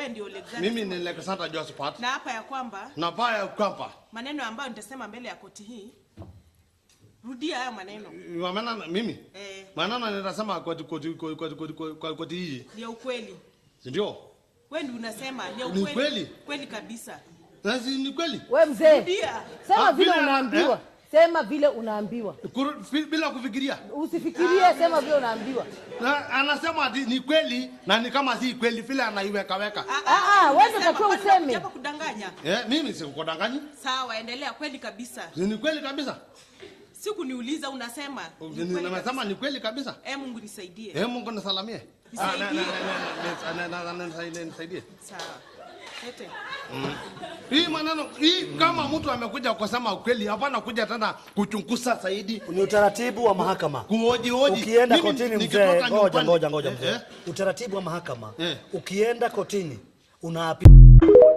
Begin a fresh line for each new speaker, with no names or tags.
Wewe ndio Alexander.
Mimi ni Alexander Josephat.
Na hapa ya kwamba
Na paa ya kwamba
maneno ambayo nitasema mbele ya koti hii, rudia hayo maneno.
Maneno mimi?
Eh.
Maneno nitasema kwa koti hii.
Ni ya ukweli.
Si ndio?
Wewe ndio unasema ni ya
Ni
ukweli.
kweli?
Kweli kabisa.
Sasa ni kweli?
We mzee,
Rudia.
sema
Ah,
vile
bila-
unaambiwa.
eh?
Sema vile unaambiwa.
Bila kufikiria.
Usifikirie, sema vile unaambiwa.
Na anasema ati ni kweli na ni kama si kweli vile anaiweka weka.
Ah, wewe ndio
Unasema,
utakiwa
kwani
useme.
unakuja hapa kudanganya.
Mimi sikudanganyi.
Sawa, endelea. Kweli kabisa.
Si ni kweli kabisa.
Sikuniuliza, unasema. Ni kweli
Nimesema
kabisa.
ni kweli kabisa.
Mungu nisaidie.
Mungu nisalamie.
Nisaidie.
Nisaidie. Nisaidie.
Sawa. Lete.
Hii maneno hii, kama mtu amekuja kusema ukweli, hapana kuja tena kuchunguza zaidi.
Ni utaratibu wa mahakama.
Kuhoji hoji.
Ukienda
Mimi
kotini mzee,
nikitoka
ngoja
nyumbani-
ngoja ngoja mzee.
Eh,
Utaratibu wa mahakama.
Eh.
Ukienda kotini unaapishwa.